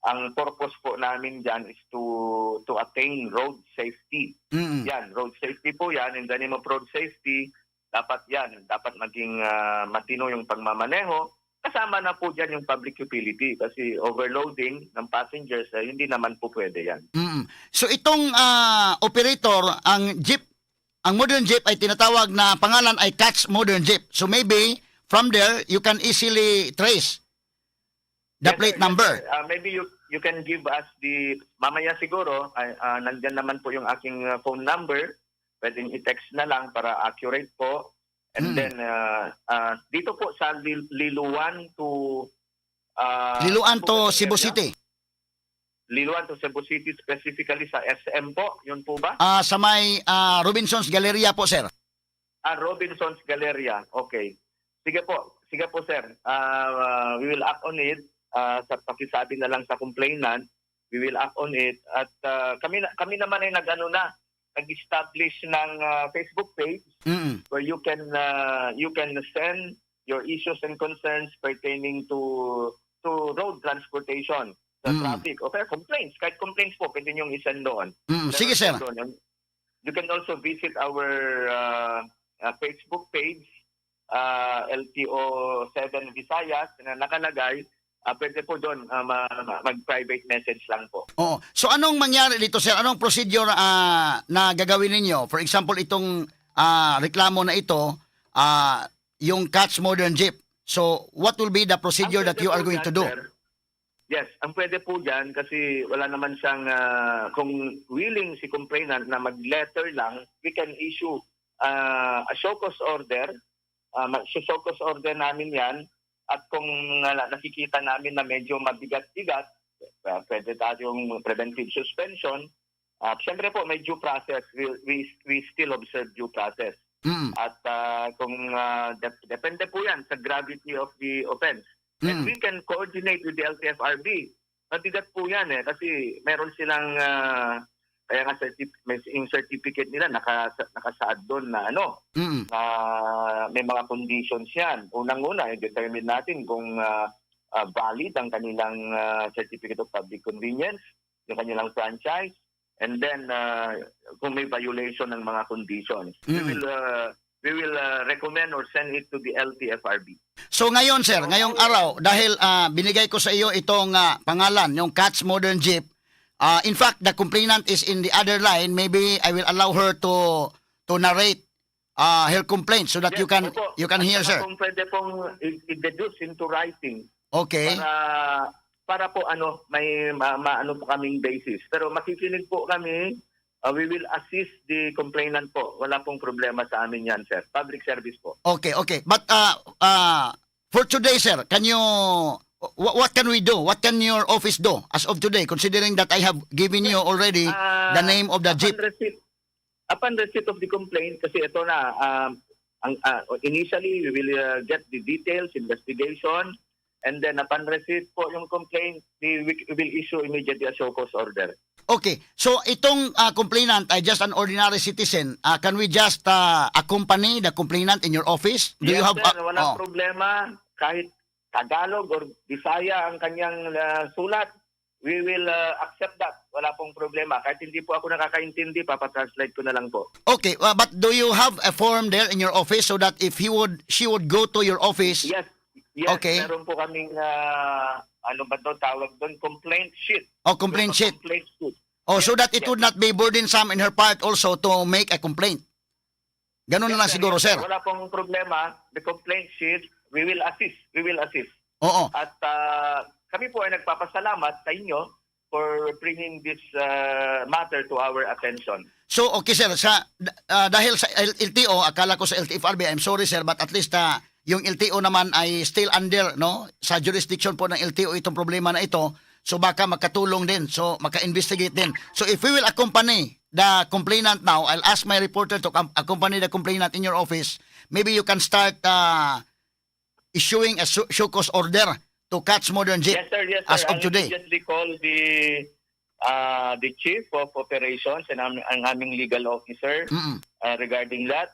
ang purpose po namin diyan is to attain road safety. Yan, road safety po yan. In the name of road safety, dapat yan. Dapat maging matino yung pagmamaneho. Kasama na po dyan yung public utility kasi overloading ng passengers, eh, hindi naman po pwede yan. So itong operator, ang jeep, ang modern jeep ay tinatawag na pangalan ay Catch Modern Jeep. So maybe from there you can easily trace the Yes, plate sir, yes, number. sir. Maybe you can give us the, mamaya siguro, ay, nandyan naman po yung aking phone number. Pwedeng i-text na lang para accurate po. And then, dito po sa Liluan to Liluan to po ba Cebu area? City. Liluan to Cebu City, specifically sa SM po. Yun po ba? Sa may Robinson's Galleria po, sir. Ah, Robinson's Galleria. Okay. Sige po. Sige po, sir. We will act on it. Sa pakisabi na lang sa complainant, we will act on it. At kami naman ay nag-ano na, nag-establish ng Facebook page where you can send your issues and concerns pertaining to road transportation, sa traffic. Okay, complaints. Kahit complaints po, pwede niyong isend doon. Sige, sir. Doon. You can also visit our Facebook page, LTO 7 Visayas, na nakalagay. Pwede po doon mag-private message lang po. Oo. So anong mangyari dito, sir? Anong procedure na gagawin ninyo? For example, itong reklamo na ito, yung Catch Modern Jeep. So what will be the procedure Ang that you pwede are po going dyan, to do? sir, yes, ang pwede po dyan kasi wala naman siyang, kung willing si complainant na mag-letter lang, we can issue a show cause order. Show cause order namin yan. At kung nakikita namin na medyo mabigat-bigat, pwede tayong preventive suspension. Siyempre po, may due process. We still observe due process. At kung depende po yan sa gravity of the offense. And we can coordinate with the LTFRB. Mabigat po yan eh kasi meron silang kaya nga may yung certificate nila nakasaad doon na ano na may mga conditions yan. Unang-una, i-determine natin kung valid ang kanilang certificate of public convenience, yung kanilang franchise, and then kung may violation ng mga conditions. We will recommend or send it to the LTFRB. So ngayon, sir, ngayong araw, dahil binigay ko sa iyo itong pangalan, yung Catch Modern Jeep, in fact, the complainant is in the other line. Maybe I will allow her to narrate her complaint so that Yes, opo. you can At hear, saka sir. kung pwede pong i-deduce into writing para para po ano may maano po kaming basis. Pero makikinig po kami, we will assist the complainant po. Wala pong problema sa amin yan, sir. Public service po. Okay. But for today, sir, can you what can we do? What can your office do as of today, considering that I have given you already the name of the jeep? Upon receipt of the complaint, kasi ito na, initially, we will get the details, investigation, and then upon receipt po yung complaint, we will issue immediately a show cause order. Okay. So itong complainant ay just an ordinary citizen. Can we just accompany the complainant in your office? Do Yes, you have sir, walang oh. problema. Kahit Tagalog or Bisaya ang kanyang sulat, we will accept that. Wala pong problema. Kahit hindi po ako nakakaintindi, papatranslate ko na lang po. Okay, but do you have a form there in your office so that if he would she would go to your office? Yes, meron po kaming, ano ba to tawag doon? Complaint sheet. O complaint sheet. Complaint sheet. Oh, so that it Yes. would not be burdensome in her part also to make a complaint. Ganun na lang Yes, sir. siguro, Yes, sir. Wala pong problema. The complaint sheet, we will assist. We will assist. Oo. At kami po ay nagpapasalamat sa inyo for bringing this matter to our attention. So, okay, sir, sa dahil sa LTO, akala ko sa LTFRB, I'm sorry, sir, but at least yung LTO naman ay still under, no? Sa jurisdiction po ng LTO itong problema na ito. So baka makatulong din, so maka-investigate din. So if we will accompany the complainant now, I'll ask my reporter to accompany the complainant in your office. Maybe you can start issuing a show cause order to Catch Modern Jeep Yes, sir. Yes, sir. as of I'll today. immediately call the chief of operations and ang aming legal officer regarding that.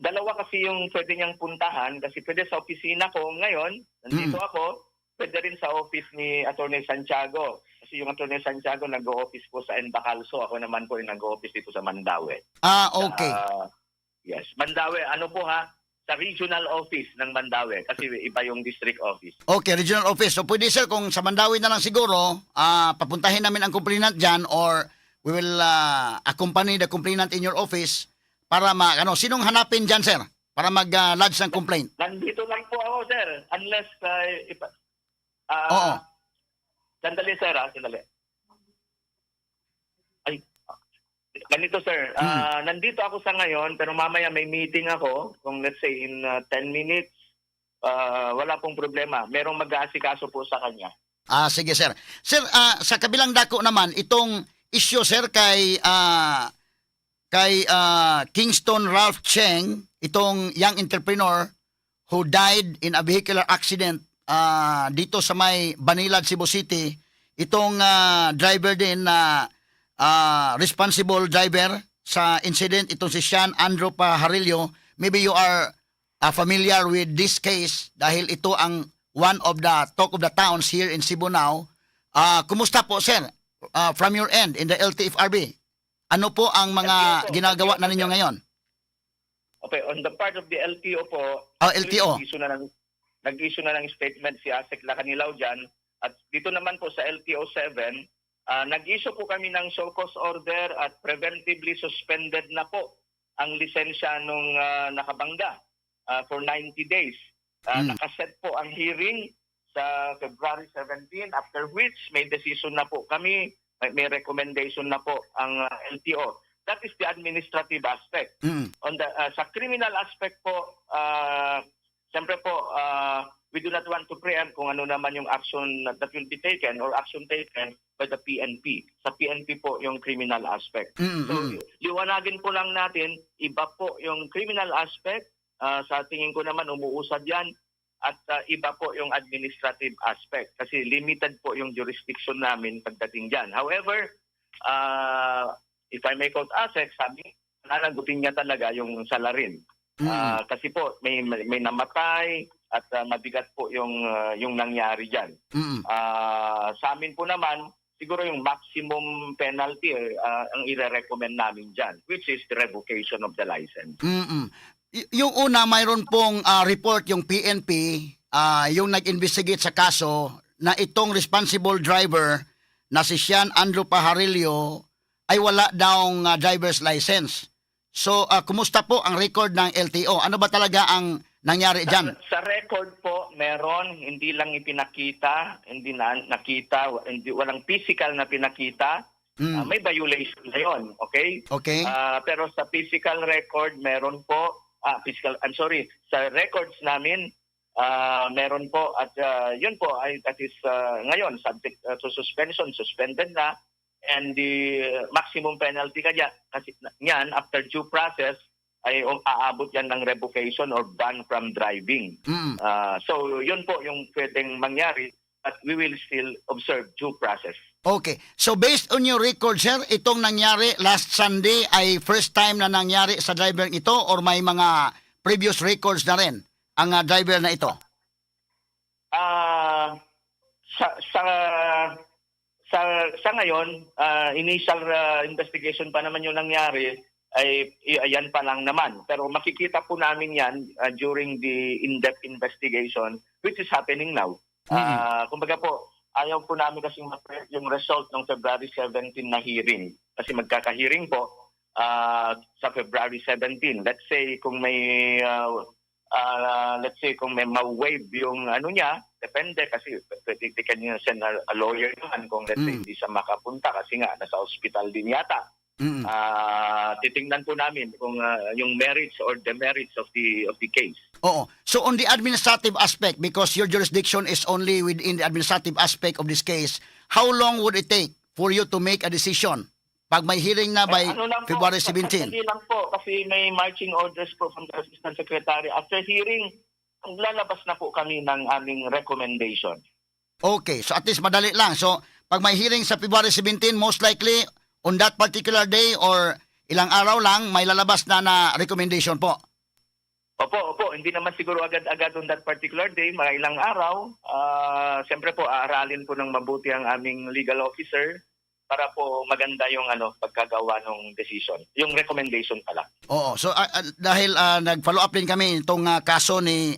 Dalawa kasi yung pwede niyang puntahan kasi pwede sa opisina ko ngayon, nandito ako, pwede rin sa office ni Attorney Santiago. Kasi yung Attorney Santiago nag-o-office po sa Bacalso, ako naman po yung nag-o-office dito sa Mandaue. Ah, okay. Yes, Mandaue, ano po ha? Sa regional office ng Mandaue kasi iba yung district office. Okay, regional office. So pwede, sir, kung sa Mandaue na lang siguro, papuntahin namin ang complainant dyan or we will accompany the complainant in your office para ma ano, sinong hanapin dyan, sir? Para mag-lodge ng complaint. Nandito lang po ako, sir. Unless Oo. Sandali, sir, ah, sandali. Ay, ganito, sir. Nandito ako sa ngayon, pero mamaya may meeting ako. Kung let's say in 10 minutes, wala pong problema. Merong mag-aasikaso po sa kanya. Ah, sige, sir. Sir, sa kabilang dako naman, itong issue, sir, kay kay Kingston Ralph Cheng, itong young entrepreneur who died in a vehicular accident dito sa may Banilad, Cebu City. Itong driver din na responsible driver sa incident, itong si Sean Andrew Pajarillo. Maybe you are familiar with this case dahil ito ang one of the talk of the towns here in Cebu now. Kumusta po, sir? From your end in the LTFRB, ano po ang mga LTO po, ginagawa LTO na po, ninyo sir. ngayon? Okay, on the part of the LTO po, LTO. Nag-issue na ng statement si Asec Lacanilao dyan. At dito naman po sa LTO 7, nag-issue po kami ng show cause order at preventively suspended na po ang lisensya nung nakabangga for 90 days. Nakaset po ang hearing sa February 17, after which may decision na po kami, may recommendation na po ang LTO. That is the administrative aspect. On the Sa criminal aspect po, siyempre po, we do not want to preempt kung ano naman yung action that will be taken or action taken by the PNP. Sa PNP po yung criminal aspect. So, liwanagin po lang natin, iba po yung criminal aspect. Sa tingin ko naman, umuusad yan. At iba po yung administrative aspect kasi limited po yung jurisdiction namin pagdating dyan. However, if I may quote Asec, sabi, nanagutin niya talaga yung salarin. Kasi po may namatay at mabigat po yung nangyari diyan. Sa amin po naman, siguro yung maximum penalty ang ire-recommend namin diyan, which is the revocation of the license. Yung una, mayroon pong report yung PNP, yung nag-investigate sa kaso na itong responsible driver na si Sean Andrew Pajarillo ay wala daw driver's license. So, kumusta po ang record ng LTO? Ano ba talaga ang nangyari dyan? Sa record po, meron, hindi lang ipinakita, hindi na nakita, hindi, walang physical na pinakita. May violation na 'yon, okay? Okay? Pero sa physical record, meron po, physical, I'm sorry, sa records namin, meron po at yun po ay that is ngayon subject to suspension, suspended na, and the maximum penalty kaya kasi niyan after due process ay aabot yan ng revocation or ban from driving. So yun po yung pwedeng mangyari, but we will still observe due process. Okay. So based on your record, sir, itong nangyari last Sunday ay first time na nangyari sa driver ito or may mga previous records na rin ang driver na ito? Ah, sa ngayon, initial investigation pa naman yung nangyari ay ayan pa lang naman. Pero makikita po namin yan during the in-depth investigation which is happening now. Kumbaga po, ayaw po namin kasi yung result ng February 17 na hearing. Kasi magkaka-hearing po sa February 17. Let's say kung may ma-waive yung ano niya, depende kasi pwede they can send a lawyer naman kung let's say hindi siya makapunta kasi nga nasa hospital din yata. Titingnan po namin kung yung merits or demerits of the case. Oo. So on the administrative aspect, because your jurisdiction is only within the administrative aspect of this case, how long would it take for you to make a decision? Pag may hearing na by Eh, ano lang po, February 17. Hindi lang po kasi may marching orders po from the Assistant Secretary. After hearing, lalabas na po kami ng aming recommendation. Okay, so at least madali lang. So, pag may hearing sa February 17, most likely on that particular day or ilang araw lang, may lalabas na na recommendation po. Opo. Hindi naman siguro agad-agad on that particular day, mga ilang araw. Siyempre po, aaralin po ng mabuti ang aming legal officer para po maganda yung ano pagkagawa ng decision, yung recommendation pala. Oo. So, dahil nag-follow up din kami itong kaso ni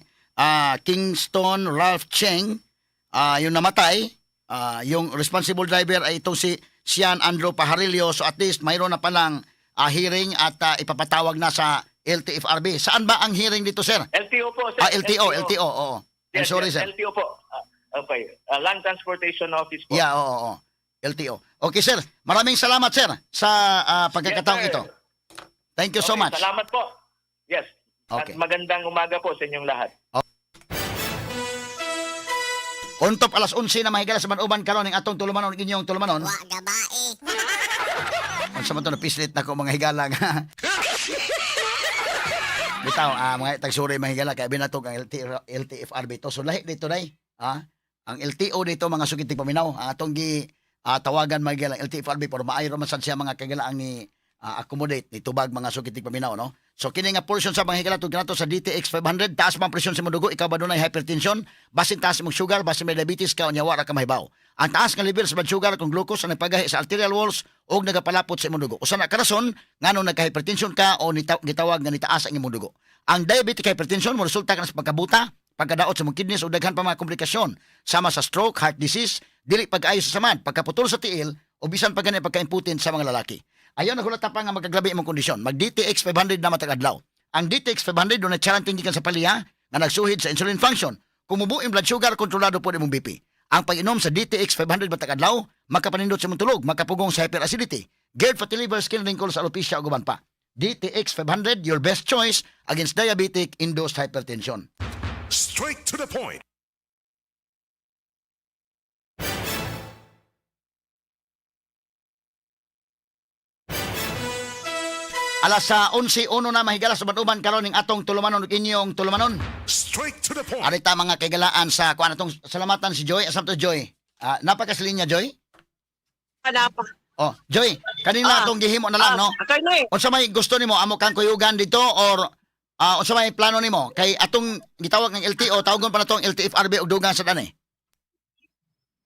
Kingston Ralph Cheng, yung namatay, yung responsible driver ay itong si Sian Andrew Pajarillo. So, at least mayroon na palang hearing at ipapatawag na sa LTFRB. Saan ba ang hearing dito, sir? LTO po, sir. Ah, LTO, LTO, oo. I'm Yes, sorry, yes, sir. LTO po. Okay. Land Transportation Office po. Yeah, oo. LTO. Okay, sir. Maraming salamat, sir, sa pagkakataong Yes, sir. ito. Thank you so Okay, much. Salamat po. Yes. Okay. At magandang umaga po sa inyong lahat. Untop alas 11 na mahigala sa manuban karon ang atong tulumanon, inyong tulumanon. Wa gabae. Unsa man to, napislit na ko, mga higala nga. Bitaw, mga tagsuri, mga higala, kay binatog ang LTFRB to. So lahi dito day, ha? Ang LTO dito, mga sukiting paminaw, ang atong gi tawagan, mga higala, ang LTFRB pero maayo ra man sad siya, mga kagala, ang ni accommodate ni tubag, mga sukiting paminaw, no? So kini nga portion sa mga higala tug kanato sa DTX 500. Taas man presyon sa imong dugo, ikaw ba dunay hypertension, basin taas imong sugar, basin may diabetes ka, unya wa ra ka mahibaw. Ang taas nga level sa blood sugar kung glucose ang nagpagahi sa arterial walls og nagapalapot sa imong dugo. Usa na ka rason nganong nagka-hypertension ka o gitawag nga nitaas ang imong dugo. Ang diabetic hypertension mo resulta ka na sa pagkabuta, pagkadaot sa imong kidneys o daghan pa mga komplikasyon sama sa stroke, heart disease, dili pag-ayo sa samad, pagkaputol sa tiil o bisan pa gani pagka-impotent sa mga lalaki. Ayaw na hulata pa nga magkagrabe imong kondisyon. Mag DTX 500 na matag adlaw. Ang DTX 500 dunay charanting gikan sa paliya nga nagsuhid sa insulin function. Kung mubo ang blood sugar, kontrolado po imong BP. Ang pag-inom sa DTX 500 matag adlaw, makapanindot sa imong tulog, makapugong sa hyperacidity, GERD, fatty liver, skin wrinkles, alopecia ug uban pa. DTX 500, your best choice against diabetic induced hypertension. Straight to the point. Alas sa 11:01 na, mahigala, sa uban karon ning atong tulumanon ug inyong tulumanon. Straight to the point. Arita, mga kaigalaan, sa kuan atong salamatan si Joy. Asam to, Joy? Ah, napakaslinya, Joy. Kanapa. Oh, Joy, kanina atong gihimo na lang, no? Attorney. Unsa may gusto nimo, amo kang kuyugan dito or unsa may plano nimo? Kay atong gitawag ng LTO, tawagon pa na tong LTFRB og dugang sa dani.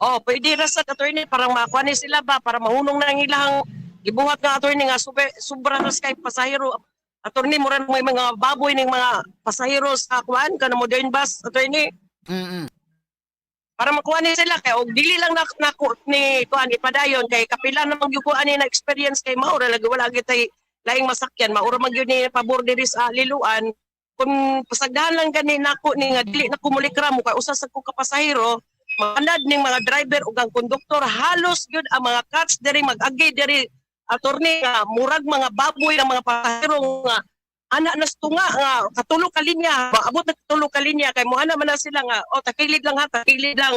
Oh, pwede ra sa, attorney, parang makuha ni sila ba para mahunong na ang ilang gibuhat nga, attorney, nga super, sobra na kay pasahero. Attorney, mura na may mga baboy ning mga pasahero sa kuan kana modern bus, attorney. Para makuha ni sila kay og dili lang na, na, ni kuan ipadayon kay kapila na gyud ko ani na experience kay mao ra lagi wala gitay laing masakyan, mao ra man gyud ni pabor diri sa Liloan kung pasagdahan lang gani nako ni nga dili na kumulikra mo kay usa sa ko ka pasahero manad ning mga driver ug ang konduktor. Halos gyud ang mga cuts diri mag-agi diri, attorney, nga murag mga baboy ang mga pasahero nga ana nas tunga nga katulo ka linya, maabot na katulo ka linya kay mo ana man na sila nga, "Oh, takilid lang ha, takilid lang,"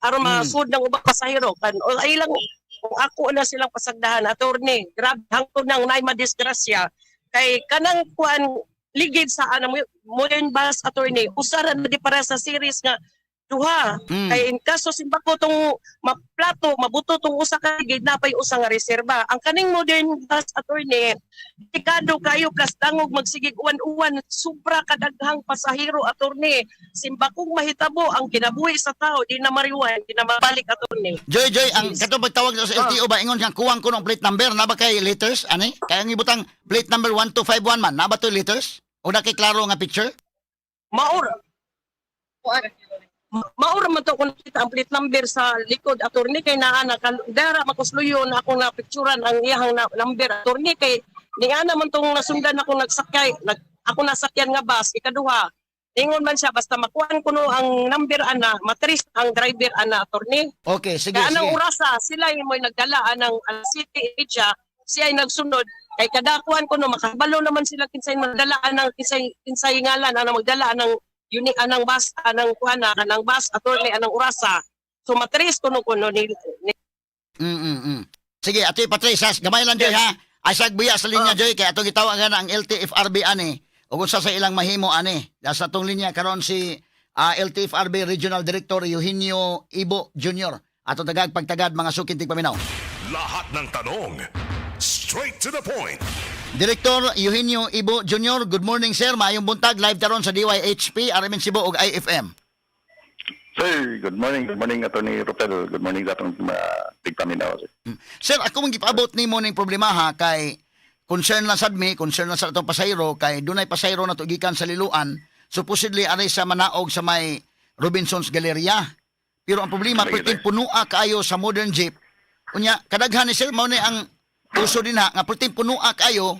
aron masud ng ubang pasahero kan o ay lang. Kung ako na silang pasagdahan, attorney, grabe hangtod nang nay madisgrasya kay kanang kuan ligid sa ana modern bus, attorney, usa ra na di para sa series nga duha kay in kaso simbako tong maplato, mabuto tong usa ka ligid, napay usa nga reserba. Ang kaning modern bus, attorney, delikado kayo plus dangog magsigig uwan-uwan, sobra kadaghang pasahero, attorney. Simbakong mahitabo, ang kinabuhi sa tao di na mariwan, di na mabalik, attorney. Joy, Joy, ang katong pagtawag sa LTO ba, ingon siyang kuwang ko ng plate number, na ba kay letters ani? Kaya ang ibutang plate number 1251 man, na ba to letters? O na kay klaro nga picture? Maura man to kung nakita ang plate number sa likod, attorney, kay naa na dara makusluyo na akong napicturan ang iyahang number, attorney, kay niana man tong nasundan ako nagsakay ako nasakyan nga bus ikaduha. Ingon man siya basta makuan kuno ang number ana, matris ang driver ana, attorney. Okay, sige, Kaya anang sige. orasa sila yung mo'y nagdala anang ang city area, siya ay nagsunod kay kadakuan kuno makabalo naman sila kinsay magdala anang kinsay kinsay ngalan anang magdala anang uni anang bus anang kuana anang bus, attorney, anang orasa. So matris kuno kuno ni Sige, atoy Patrice, ha? Gamay lang, Joy, ha. Ay buya sa linya, Joy, kay atong gitawag nga na ang LTFRB ani. Ug unsa sa ilang mahimo ani. Sa atong linya karon si LTFRB Regional Director Eugenio Ibo Jr. Ato tagag pagtagad, mga sukin tigpaminaw. Lahat ng tanong, straight to the point. Director Eugenio Ibo Jr., good morning, sir. Maayong buntag, live taron sa DYHP, RMN Cebu ug IFM. Sir, good morning. Good morning, Attorney Rupel. Good morning sa atong mga tigpaminaw, sir. Sir, ako mong gipaabot nimo ning problema ha, kay concern lang sad mi, concern lang sa atong pasahero kay dunay pasahero na gikan sa Liloan, supposedly aray sa manaog sa may Robinson's Galleria. Pero ang problema, Sige, perting sir. punua kaayo sa modern jeep. Unya, kadaghan ni sir, mao ni ang uso din ha, nga perting punua kaayo,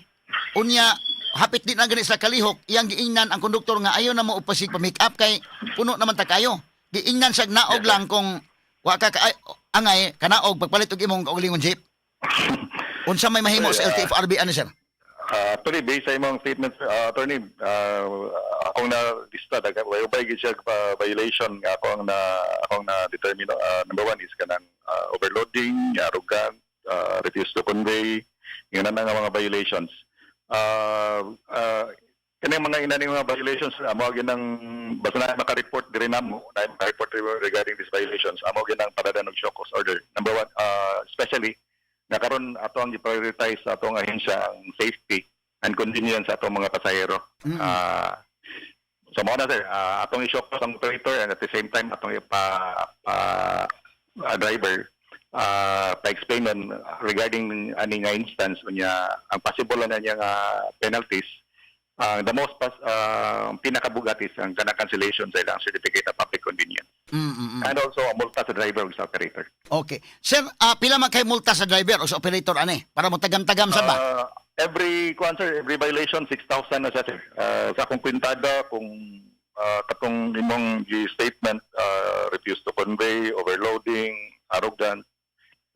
unya hapit din na gani sa kalihok, iyang giingnan ang konduktor nga ayo na mo upasig pa make up kay puno naman ta kayo. Giingnan siya naog Yes, sir. lang kung wa ka angay kanaog pagpalit og imong kaugalingon jeep. Unsa may mahimo sa Sir, LTFRB ani, sir? Actually, based sa imong statement, sir, Attorney, akong na-lista, way gid siya violation nga akong na determine. Number one is kanang overloading, arrogant, refuse to convey, Yun na nga mga violations. Kani mga inani mga violations, amo ginang basta na maka-report diri namo, na maka-report regarding these violations, amo ginang padadan og show cause order. Number one, especially nga karon ato ang gi-prioritize sa atong ahensya ang safety and convenience sa atong mga pasahero. So mao na, sir, atong i-show cause ang operator and at the same time atong ipa pa, driver pa-explain on regarding ani nga instance, unya ang possible na niya nga penalties, the most pinakabugat is ang kanang cancellation sa ilang certificate of public convenience and also ang multa sa driver ug sa operator. Okay. Sir, pila man kay multa sa driver o sa operator ani para mo tagam-tagam sa ba? Every kuan, sir, every violation 6,000 na siya, sir. Sa akong kwintada kung katong imong statement, refuse to convey, overloading, arrogant,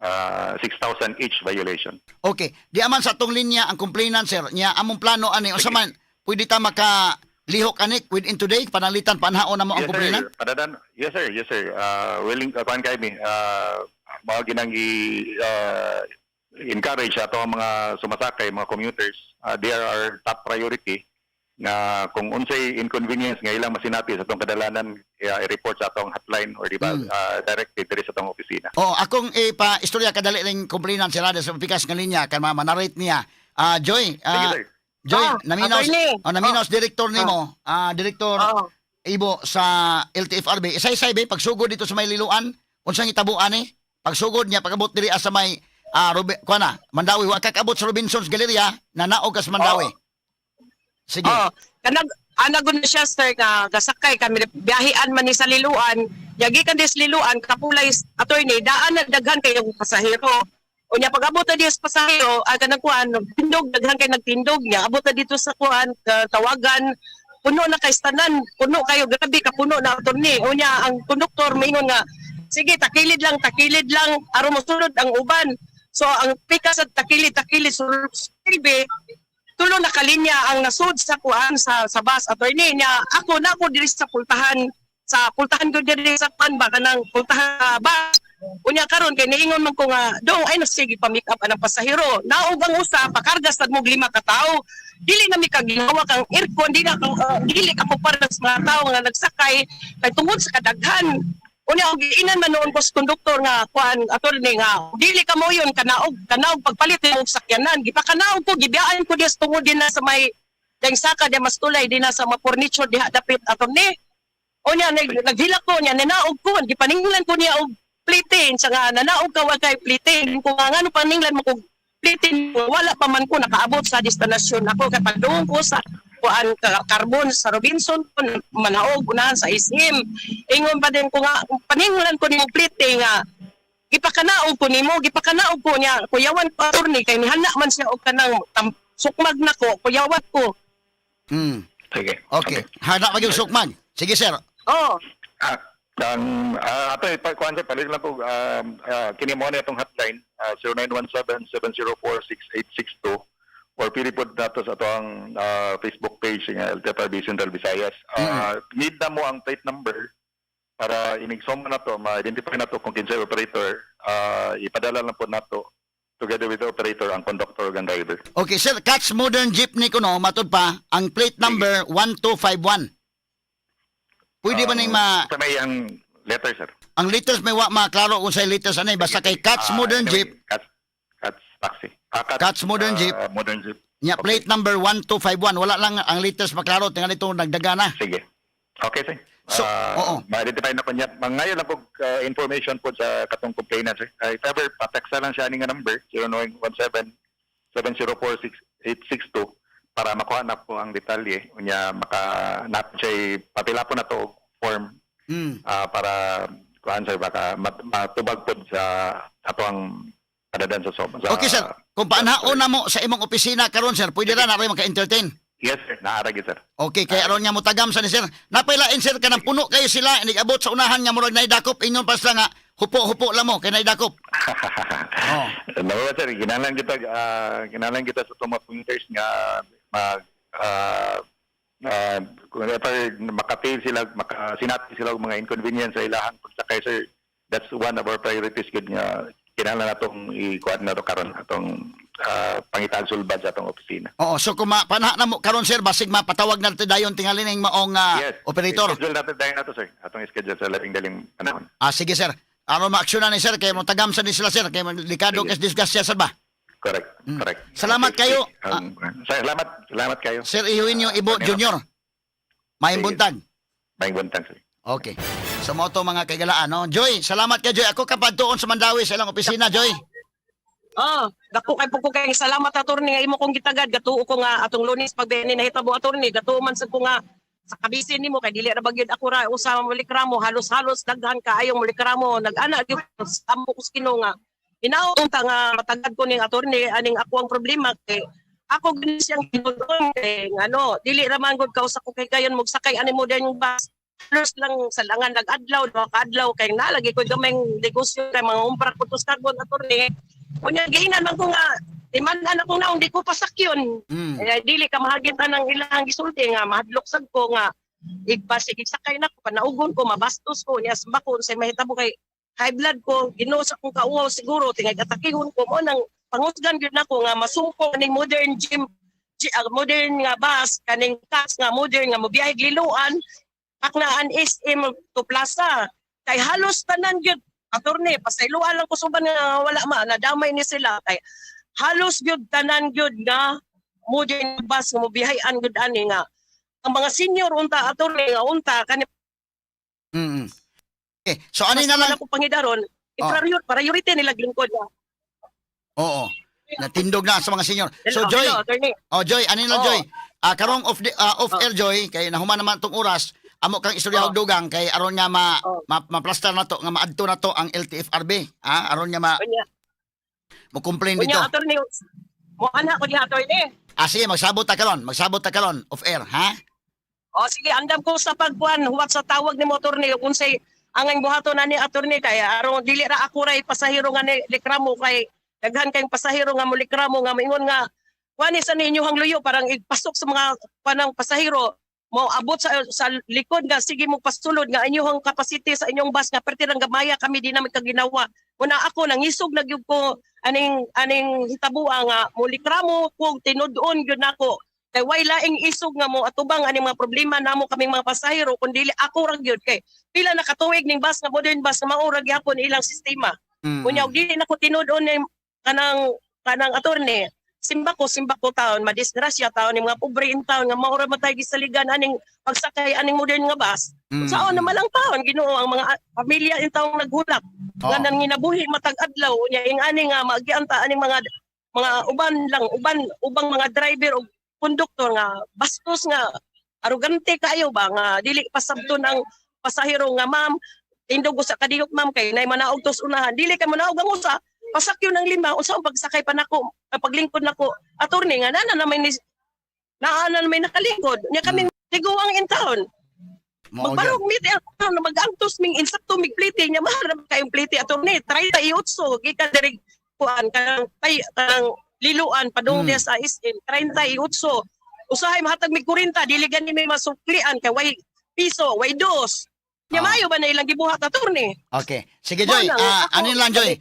6,000 each violation. Okay. Di aman sa atong linya ang complainant, sir, nya among plano ani unsa man pwede ta maka lihok ani within today, panalitan panhaon na mo ang Yes, complainant? sir. Padadan. Yes, sir. Yes, sir. Willing kuan kay mi. Mao ginang encourage ato ang mga sumasakay, mga commuters. They are our top priority nga kung unsay inconvenience nga ilang masinati sa atong kadalanan, i-report sa atong hotline or di ba directly diri sa atong opisina. Oh, akong ipa istorya kadali ring complainant sila sa pikas nga linya kan ma-narrate niya. Joy, Sige, sir. Joy, Ah, naminaw attorney. oh, naminaw director nimo, director Oo. Ibo sa LTFRB. Isay-isay ba pagsugod dito sa may Liloan, unsang itabuan ni? Pagsugod niya pagabot diri sa may kuan na, Mandawi, wa ka kaabot sa Robinson's Galleria, nanaog ka sa Mandawi. Sige. Oh, kanag ana gud na siya, sir, nga gasakay kami, biyahean man ni sa Liloan. Yagi kan dis Liloan kapulay, attorney, daan na daghan kay pasahero. Unya pag abot na dis pasahero, ay kanang kuan tindog, daghan kay nagtindog niya. Abot na dito sa kuan tawagan, puno na kay tanan, puno kayo, grabe ka puno na, attorney. Unya ang konduktor maingon nga, "Sige, takilid lang, takilid lang aron mosulod ang uban." So ang pikas at takilid takilid sulod silbi, tulo na kalinya ang nasud sa kuan sa bus, attorney. Niya ako na ako diri sa pultahan ko diri sa kuan ba, kanang pultahan sa bus. Unya karon kay niingon man ko nga, "Dong, ay no, sige pa make up anang pasahero." Naog ang usa, pakargas sad mo lima ka tawo, dili na mi kaginawa kang aircon, di na dili ka ko para sa mga tawo nga nagsakay kay tungod sa kadaghan. Unya og giinan man noon ko sa konduktor nga kuan, attorney, nga dili ka mo yun kanaog kanaog pagpalit og sakyanan. Gipakanaog ko, gibiyaan ko diya sa tungod din na sa may dang saka diya mas tulay din na sa mga furniture diha dapit, attorney. Unya naghilak ko niya, nanaog ko, gipaninglan ko niya og plitin sa nga, "Nanaog ka wa kay plitin?" Ko nga, "Ngano paninglan mo kog plitin? Wala pa man ko nakaabot sa destinasyon ako." Kay pagduong ko sa kuan Carbon sa Robinson manaog unahan sa SM. Ingon pa din ko nga paninglan ko nimo plite nga gipakanaog ko nimo, gipakanaog ko niya. Kuyawan ko, attorney, kay nihana man siya og kanang sukmag nako, kuyawan ko. Sige. Okay. Hana pa gyud sukmag. Sige, sir. Oh. Ang ato kuan sir, palit lang ko, kini mo na itong hotline, 0917-704-6862 or pili po nato sa ato ang Facebook page nga LTFRB Central Visayas. Need na mo ang plate number para inigsoma na to, ma-identify na to kung kinsay operator, ipadala lang po nato together with the operator ang conductor ug ang driver. Okay, sir, Catch Modern Jeepney kuno matud pa ang plate number 1251. Pwede ba ning ma Sa may ang letter, sir. Ang letters may wa maklaro kung sa letters ani, basta kay Catch Modern Anyway, Jeep. Catch Taxi. Catch, Catch Modern Jeep. Modern Jeep. Nya Okay. plate number 1251, wala lang ang letters maklaro, tingali ito nagdaga na. Sige. Okay, sir. So, oo. Ma-identify na po niya. Ngayon lang po information po sa katong complainant, sir. If ever, pateksa lang siya ani nga number, 0917-704-6862 para makuha na po ang detalye. Unya, maka, natin siya, papila po na to form para kuan sir, baka matubag po sa ato ang padadan sa SOMA. Okay, sir, kung paanhaon na mo sa imong opisina karon, sir, pwede ra na rin maka-entertain? Yes, sir. Naara gyud, sir. Okay, kay aron nga motagam sa ni sir. Napailain, sir, kanang puno kayo sila inigabot sa unahan nga murag naidakop, ingon pa sila nga hupo-hupo lang mo kay naidakop. Oh. Nawa, sir, kinahanglan kita sa itong mga commuters nga mag kung ever maka-feel sila, makasinati sila og mga inconvenience sa ilahang pagsakay, sir. That's one of our priorities gud nga kinahanglan natong i-kuan na to karon atong pangitag sulbad sa atong opisina. Oo, so kung mapanaha na mo karon, sir, basig mapatawag na dayon tingali ning maong operator. Schedule natin dahil nato, sir. Atong schedule sa labing daling panahon. Ah, sige, sir. Aron maaksyonan ni sir kay mo tagam sa ni sila, sir, kay delikado Sige. kay disgrasya sir ba. Correct. Correct. Salamat kayo. Salamat, salamat kayo. Sir Eugenio Ibo Jr. Maayong Sige. buntag. Maayong buntag, sir. Okay. So mao to, mga kaigalaan, no? Joy, salamat kay Joy. Ako kapag tuon sa Mandawi sa ilang opisina, Joy. Oh, dako kay po ko kay salamat, attorney, nga imo kong gitagad. Gatuo ko nga atong Lunes pag ni nahitabo, attorney, gatuo man sad ko nga sa kabisin nimo kay dili ra ba gyud ako ra usa moreklamo. Halos-halos daghan kaayong moreklamo, nag-ana gyud sa amo ko sa Ginoo nga hinaot unta nga matagad ko ning attorney aning ako ang problema kay ako gani siyang tinuod kay ngano dili ra man gud kausa ko kay kayon mogsakay ani modern bus. Halos lang sa langan nag-adlaw, duha ka adlaw kay nalagi ko gamay negosyo kay mga umpra ko to sa carbon, attorney. Unya giinan man ko nga timan-an ako na hindi ko pasakyon. Eh, dili ka mahagit ang ilang gisulti nga mahadlok sad ko nga igpasig sakay na ko, panaugon ko, mabastos ko niya sa bako sa mahitabo kay high blood ko. Ginoo sa akong kauwaw, siguro tingay atakihon ko. Mo nang pangusgan gyud nako nga masumpo ning modern gym modern nga bus kaning cars nga modern nga mobiyahe Liloan, Paknaan, SM to Plaza kay halos tanan gyud, attorney, pasayloan lang ko suban nga wala ma nadamay ni sila kay halos gyud tanan gyud nga modern bus nga mobiyahean gyud ani nga ang mga senior unta, attorney, nga unta kani. Okay. So ano na lang ako pangidaron i-priority priority nila lingkod. Oo. Natindog na sa mga senior. So Hello, Joy, hello, attorney. oh Joy, ano na lang, Oo. Joy? Ah, karong off air, Joy, kay nahuman naman tong oras, amo kang istorya og dugang kay aron nga ma, ma-plaster na to nga maadto na to ang LTFRB, ah, aron nga ma Unya, mo complain dito. unya, attorney, mo ana ko diha, attorney. Ah, sige, magsabot ta karon, magsabot ta karon off air, ha? O sige, andam ko sa pagkuan, huwat sa tawag ni motor ni unsay angay buhaton ani, attorney, kay aron dili ra ako ray pasahero nga ni reklamo kay daghan kayong pasahero nga moreklamo nga maingon nga kuan sa ninyo ang luyo parang ipasok sa mga panang pasahero mo abot sa likod nga sige mo pasulod nga inyong capacity sa inyong bus nga perti rang gamaya kami di namin kaginawa. Una ako nangisog na gyud ko aning aning hitabua nga moreklamo kog tinud-on gyud nako kay way laing isog nga mo atubang aning mga problema namo kaming mga pasahero kun dili ako ra gyud kay pila na katuig ning bus nga modern bus nga mao ra gyapon ilang sistema. Unya og dili nako tinud-on ning kanang kanang attorney, simba ko taon madisgrasya taon ning mga pobre in taon nga mao ra man tayo gisaligan aning pagsakay aning modern nga bus. Saon naman lang taon, Ginoo, ang mga pamilya in taong naghulak nga nanginabuhi matag adlaw. Unya ing ani nga maagian ta aning mga uban lang uban ubang mga driver o konduktor nga bastos nga arugante kayo ba nga dili pasabton ang pasahero nga, "Ma'am, tindog usa ka dihok, ma'am, kay nay manaog tos unahan." Dili kay manaog ang usa, pasakyo ng lima. Unsa ang pagsakay pa nako, paglingkod nako, attorney, nga nana na may naa na may nakalingkod nya kaming tiguang in town. Mao gyud. Magbarog mi ti magantos ming insakto mig plite nya mahal ra kayong plite, attorney, 38 gikan diri kuan kanang tay kanang Liloan padung diya sa SM, 38. Usahay mahatag mig 40, dili gani may masuklian kay way piso, way dos nya. Maayo ba na ilang gibuhat, attorney? Okay. Sige, Joy, Mo lang, ano lang, Joy?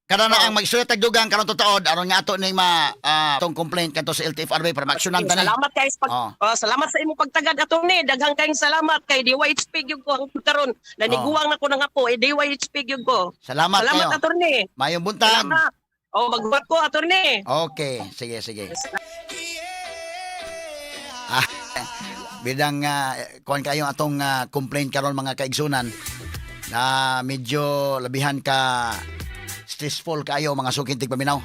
Karon na ang magsulat tag dugang karon tutood aron nga ato ning ma tong complaint kadto sa LTFRB para maaksyonan ta ni. Salamat kay pag Oh. Oh, salamat sa imong pagtagad, attorney. Daghang kayong salamat kay DYHP gyud ko ang karon. Naniguwang na ko na nga po eh DYHP gyud ko. Salamat, Salamat, kayo. attorney. Mayong buntag. Salamat. Oh, magbuhat ko, attorney. Okay, sige, sige. Ah, bidang kuan kayo atong complaint karon, mga kaigsunan, na medyo labihan ka stressful kayo, mga suking tigpaminaw.